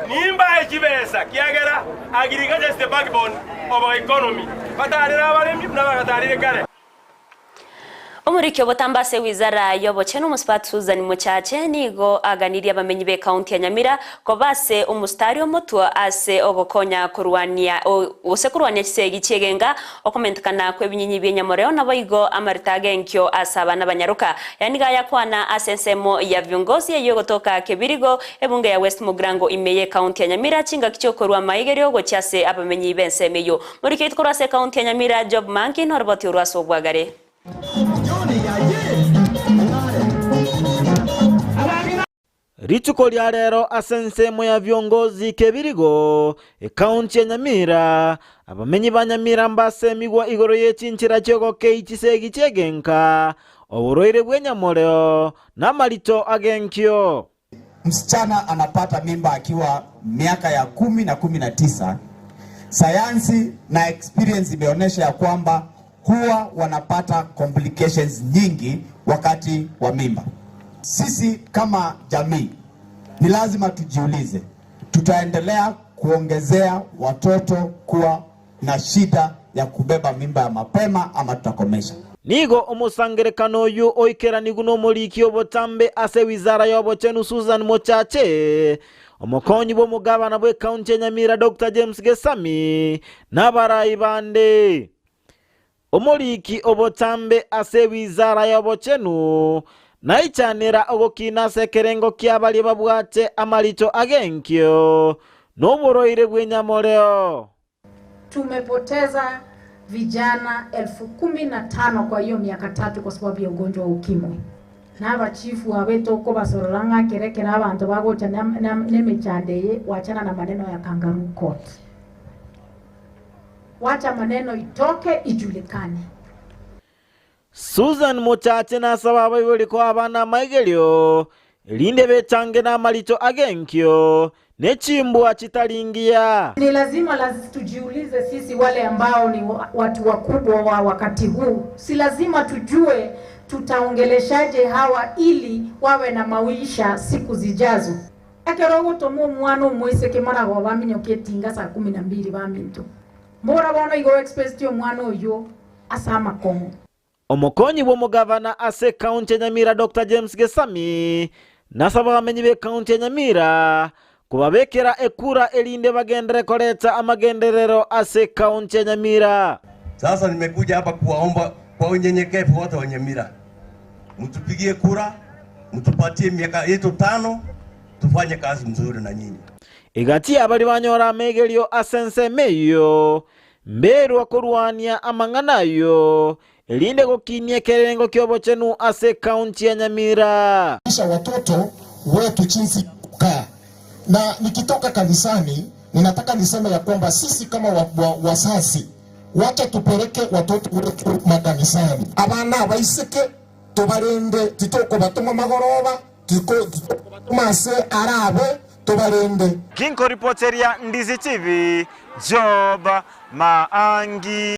Nimbae chibesa, kiagera agriculture is the backbone of our economy. Batarere abaremi buna bagatarire kare. Omoriki obotambe ase ewizara y'obochenu Omosubati Susan Mochache nigo aganirie abamenyi b'ecounty ya Nyamira koba ase omostari omotwe ase ogokonya korwania gose korwania chisegi chi'egenga, okomentekana kw'ebinyinyi bi'enyamoreo naboigo amarita ag'enkio ase abana banyaroka. Aya nigo ayakwana ase ensemo ya viongozi eyio egotoka Kebirigo, ebunge ya West Mugirango ime y'ecounty ya Nyamira chingaki chi'okorua amaigerio gochia ase abamenyi b'ensemo eyio. Moriki oito korwa ase ecounty ya Nyamira Job Mangi noroboti orwo ase obwagare. Rituko ria rero ase ensemo ya viongozi kebirigo, ekaunti ya Nyamira, abamenyi ba Nyamira mbasemigwa igoro ye chinchera chi'ogokei chisegi chi'egenka, oborwaire bw'enyamoreo, na amarito ag'enkio. Msichana anapata mimba akiwa miaka ya 19, sayansi na experience imeonyesha ya kwamba huwa wanapata complications nyingi wakati wa mimba. Sisi kama jamii ni lazima tujiulize, tutaendelea kuongezea watoto kuwa na shida ya kubeba mimba ya mapema ama tutakomesha? Nigo omosangerekano oyio oikeranigwe nomoriki obotambe ase ewizara y'obochenu Susan Mochache, omokonyi bw'omogabana bw'ecounty ya Nyamira Doctor James Gesami, na abarai bande. Omoriki obotambe ase ewizara y'obochenu naichanera ogokina ase ekerengo kia baria babwate amarito ag'enkio noborwaire bw'enyamoreo. Tumepoteza vijana 15,000 kwa hiyo miaka tatu kwa sababu ya ugonjwa wa ukimwi. Na abachifu abe tokobasorora ng'a kere ekero abanto bagocha nemechando eye, wachana na maneno ya kangaroo court. Wacha maneno itoke ijulikane. Susan Mochache nasaba abaibori koa abana amaigerio, erinde bechange namarito ag'enkio, ne chimbwa chitari ngiya. Ni lazima tujiulize sisi wale ambao ni watu wakubwa wa wakati huu, si lazima tujue tutaongeleshaje hawa ili wawe na maisha siku zijazo. Ekero ogotoma omwana omoiseke maragoba baminyoke etinga saa kumi na mbili baminto. Mbora bono igo expect omwana oyio ase amakong'u. Omokonyi bw'omogavana ase ekaunti ya Nyamira Doctor James Gesami nasaba abamenyi b'ekaunti ya Nyamira kobabekera ekura erinde bagenderere koreta amagenderero ase ekaunti ya Nyamira. Sasa nimekuja hapa kuwaomba kwa unyenyekevu wote wa Nyamira, mtupigie kura, mtupatie miaka yetu tano tufanye kazi mzuri na nyinyi. Egati y'abaria banyora amegerio ase ensemo eyio, mberwa korwania amang'ana ayio, erinde gokinia ekerengo ki'obochenu ase ekaunti ya Nyamira. Fundisha watoto wetu jinsi ya kukaa. Na nikitoka kanisani, ninataka niseme ya kwamba sisi kama wa, wa, wazazi wacha tupeleke watoto wetu makanisani. Abana abaiseke tobarende, titokobatoma magoroba, titokobatoma ase arabe, tobarende. Ginkoripoteria Ndizi TV, Job Maangi.